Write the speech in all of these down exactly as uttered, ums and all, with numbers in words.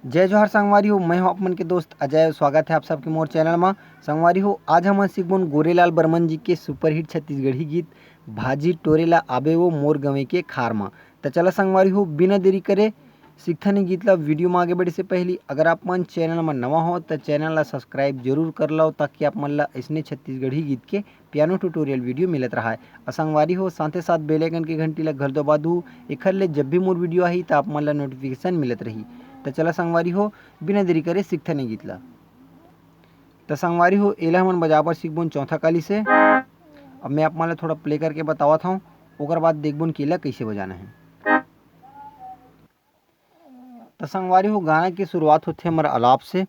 जय जोहार संगवारी हो, मैं हूं आप मन के दोस्त अजय। स्वागत है आप सबके मोर चैनल मा। संगवारी हो, आज हमन सीखबोन गोरेलाल बर्मन जी के सुपरहिट छत्तीसगढ़ी गीत भाजी टोरे ला आबे वो मोर गंवई के खार मा। त चला संगवारी हो, बिना देरी करे सीखथन ए गीत ला। वीडियो मा आगे बढ़े से पहली अगर आप मन चैनल मा नवा हो त चैनल ला सब्सक्राइब जरूर कर लव, ताकि आप मन ला अइसने छत्तीसगढ़ी गीत के पियानो ट्यूटोरियल वीडियो मिलत रहा है। अउ संगवारी हो, साथे साथ बेल आइकन के घंटी ला घल दबा दू, एखर ले जब भी मोर वीडियो आही त आप मन ला नोटिफिकेशन मिलत रही। त चला संगवारी हो, बिना देरी करे सीखथन ए गीत ला। त संगवारी हो, एला हमन बजाबर सीखबोन चौथा काली से। अब मैं आप मन ला थोड़ा प्ले करके बतावत हूँ, ओकर बाद देखबोन कि एला कइसे बजाना है। त संगवारी हो, गाना के शुरुआत होथे हमर अलाप से।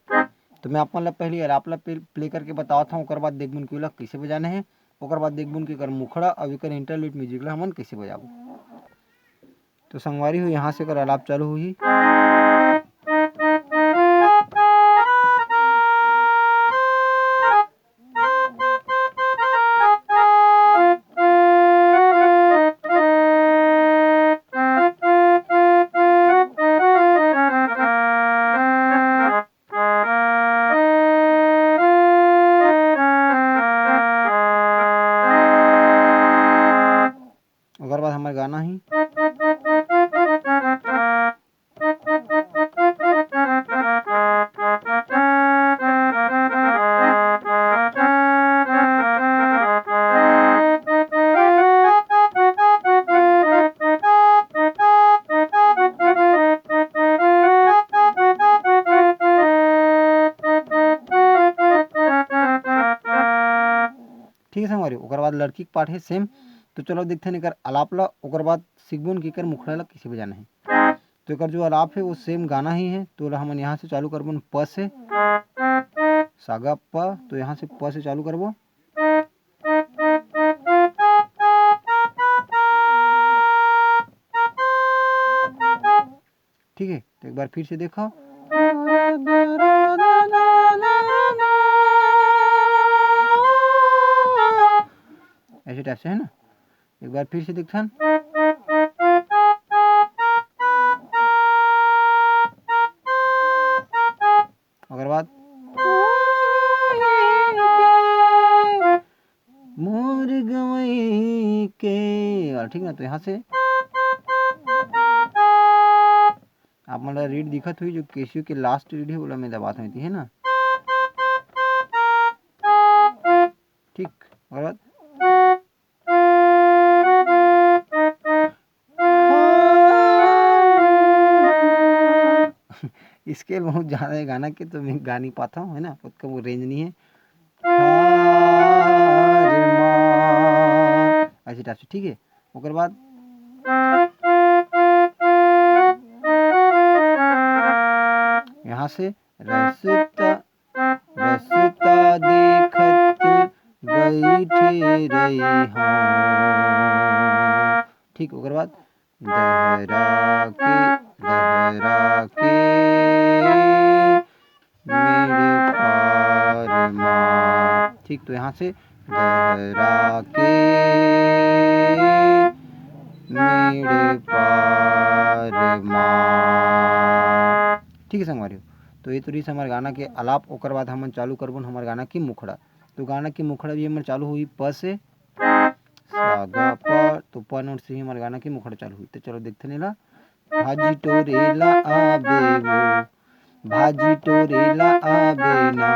तो मैं आप मन ला पहली अलाप ला प्ले, प्ले करके बतावत हूँ, ओकर बाद देखबोन कि ओला कइसे बजाना है, ओकर बाद देखबोन कि एकर मुखड़ा अउ एकर इंटरलूड म्यूजिक ला हमन कइसे बजाबो। तो संगवारी हो, यहाँ से एकर अलाप चालू होही। ओकर बाद हमर गाना ही। ठीक है संगवारी, ओकर बाद लड़की के पाठ है सेम। तो चलो देखथन एकर अलाप ला, ओकर बाद सीखबोन कि एकर मुखड़ा ला कइसे बजाना है। तो एकर जो अलाप है वो सेम गाना ही है। तो ओला हमन यहाँ से चालू करबोन प से, सागा प। तो यहाँ से प से चालू करबो। ठीक है, तो एक बार फिर से देखो, ऐसे टाइप से है ना। एक बार फिर से देखथन। ओकर बाद मोर गंवई के, और ठीक ना, तो यहाँ से आप मन ला रीड दिखत हुई, जो कैसियो के लास्ट रीड है, ओला मैं दबात हूँ, है ना। ठीक, ओकर बाद स्केल बहुत ज़्यादा है गाना के, तो मैं गा नहीं पाता हूँ, है ना, ओतका वो रेंज नहीं है। हार मान। ऐसे टाइप से, ठीक है। ओकर बाद यहाँ से रसता, रसता देखत बैठे रही हूँ। ठीक, ओकर बाद दहरा के, दहरा के मेरे पार मा। ठीक, तो यहाँ से दहरा के मेरे पार मा। ठीक है संगवारी हो, तो ये तो रहिस हमर गाना के अलाप। ओकर बाद हमन चालू करबोन हमर गाना की मुखड़ा। तो गाना की मुखड़ा भी हमर चालू हुई प से, सा गा प। तो प नोट से ही हमर गाना की मुखड़ा चालू हुई। तो चलो देखथन एला। भाजी टोरे ला आबे वो, भाजी टोरे ला आबे ना,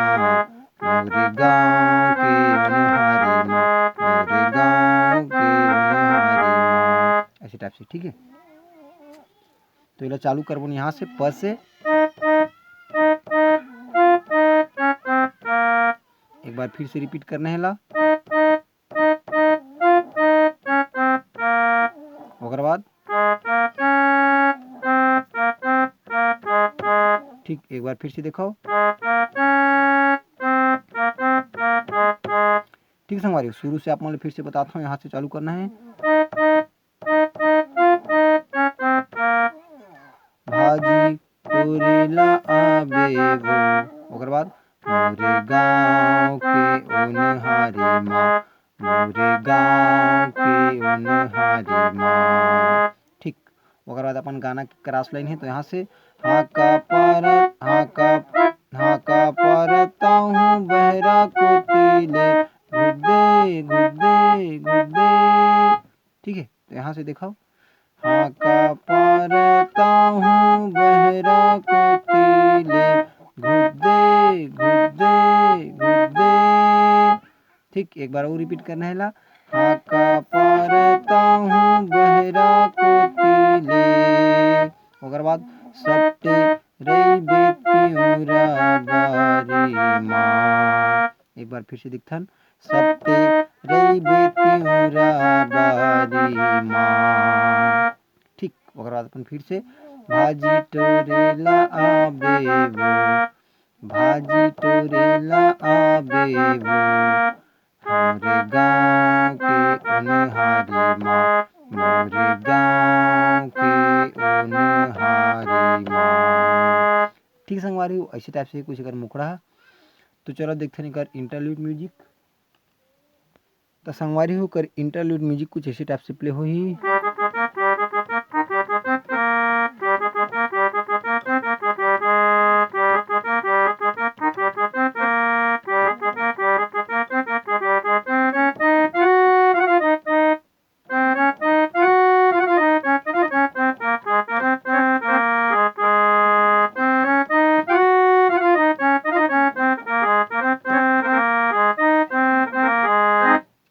मोरे गाँव के ओनहारी मा, मोरे गाँव के ओनहारी मा। ऐसे टाइप से, ठीक है। तो एला चालू करबोन यहाँ से, प से। एक बार फिर से रिपीट करना है ला। ओकर बाद ठीक, एक बार फिर से देखो। ठीक संगवारी, शुरू से आप मन ल फिर से बताता हूँ, यहाँ से चालू करना है। भाजी टोरे ला आबे वो, ओकर बाद मोरे गाँव के ओनहारी मा, मोरे गाँव के ओनहारी मा। ठीक, ओकर बाद अपन गाना के क्रॉस लाइन है, तो यहाँ से हा का पारा बहरा कोती ले, घुद्दे, घुद्दे, घुद्दे। ठीक, एक बार अउ रिपीट करना हे ला। हाका पारत हूँ बहरा कोती ले। ओकर बाद सपटे रहिबे तिंवरा बारी मा। एक बार फिर से दिखथन, सपटे रहिबे तिंवरा बारी मा। ठीक, ओकर बाद अपन फिर से भाजी टोरे ला आबे वो, भाजी टोरे ला आबे वो, हमरे गाँव के ओनहारी मा, मोरे गाँव के ओनहारी मा। ठीक संगवारी हो, ऐसे टाइप से कुछ एकर मुखड़ा हे। तो चलो देखथन एकर इंटरलूड म्यूजिक। तो संगवारी हो, एकर इंटरलूड म्यूजिक कुछ ऐसे टाइप से प्ले होही।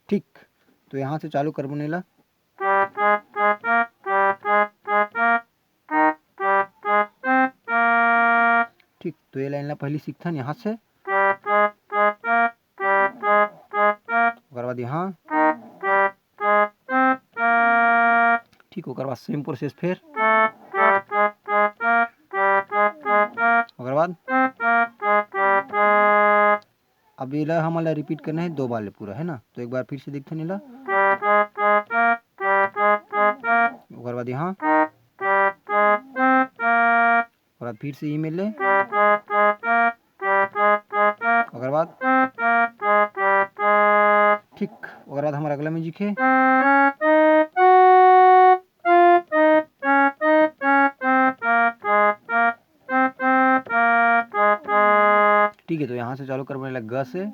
ठीक, तो यहाँ से चालू करबो एला। ठीक, तो ये लाइन ला पहली सीखथन यहाँ से, ओकर बाद यहाँ, ठीक, ओकर बाद सेम प्रोसेस फिर, ओकर बाद अब एला हमन ला रिपीट करना हे दो बार ले पूरा, है ना। तो एक बार फिर से देखथन एला, ओकर बाद यहाँ, ओकर बाद फिर से ई मेर ले, ओकर बाद ठीक, ओकर बाद हमर अगला म्यूजिक हे। ठीक है, तो यहाँ से चालू करबो एला ग से।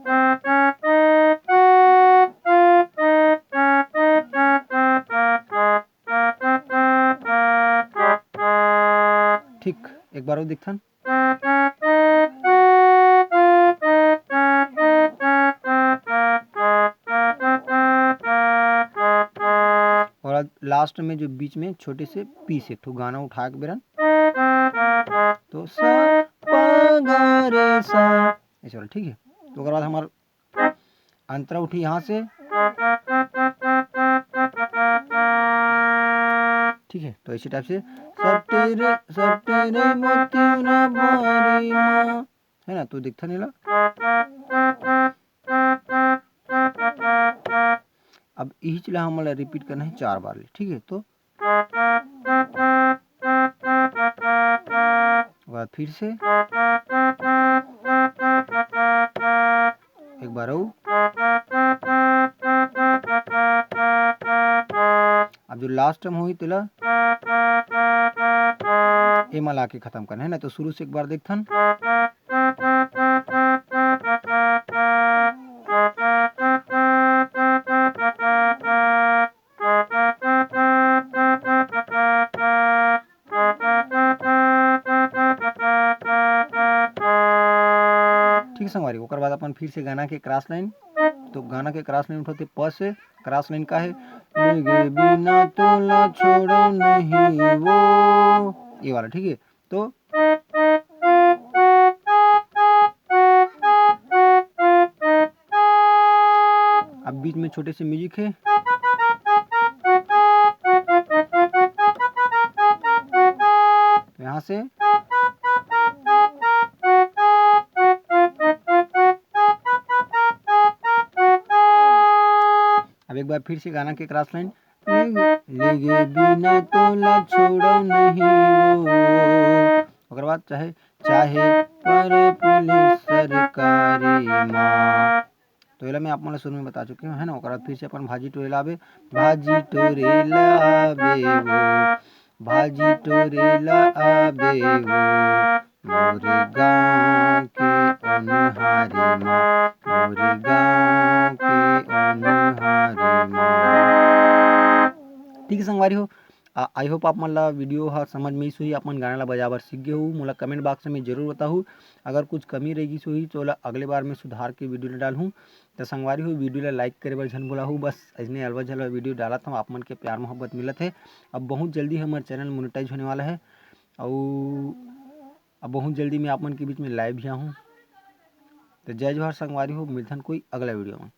ठीक, एक बार अउ देखथन। और लास्ट में जो बीच में छोटे से पी से एक ठो गाना उठा के बेरन, तो सा पा गा रे सा, ऐसे वाला, ठीक है। तो ओकर बाद हमार अंतरा उठी यहाँ से, ठीक है। तो इसी टाइप से सब तेरे, सब तेरे मोतियों ना बारी माँ, है ना। तो देखता नहीं ला, अब इही चीज ला हमन ला रिपीट करना है चार बार ले, ठीक है। तो ओकर बाद फिर से एक बार अउ। अब जो लास्ट में होही तेला एमा लाके खत्म करना है ना। तो शुरू से एक बार देखथन। ठीक संगवारी, ओकर बाद अपन फिर से गाना के क्रॉस लाइन। तो गाना के क्रॉस लाइन उठथे प से, क्रॉस लाइन का है, "लेगे बिना तोला छोड़ो नहीं वो", ये वाला, ठीक है। तो अब बीच में छोटे से म्यूजिक है, तो यहाँ से अब एक बार फिर से गाना के क्रॉस लाइन, "लेगे बिना तोला छोड़ो नहीं वो", ओकर बाद चाहे, "चाहे पर पुलिस सरकारी माँ", तो एला मैं आप मन ला शुरू में बता चुके हूँ, है ना। ओकर बाद फिर से अपन भाजी टोरे ला आबे, भाजी टोरे ला आबे वो, भाजी टोरे ला आबे वो, मोरे गाँव के ओनहारी माँ, मोरे गाँव के ओनहारी माँ। ठीक है संगवारी हो, आई होप आप मन ला वीडियो ह समझ में आइस होही, आप मन गाना ला बजाए बर सीख गे हो। मोला कमेंट बॉक्स में जरूर बताहू, अगर कुछ कमी रह गिस होही तो ओला अगले बार में सुधार के वीडियो ला डालहूँ। तो संगवारी हो, वीडियो ला लाइक करे बर झन भुलाहू। बस अइसने अलवा झलवा वीडियो डालत हूँ, आप मन के प्यार मोहब्बत मिलत है। अब बहुत जल्दी हमर चैनल मोनेटाइज होने वाला है, अउ अब बहुत जल्दी मैं आप मन के बीच में लाइव भी आहूँ। तो जय जोहार संगवारी हो, मिलथन कोई अगला वीडियो में।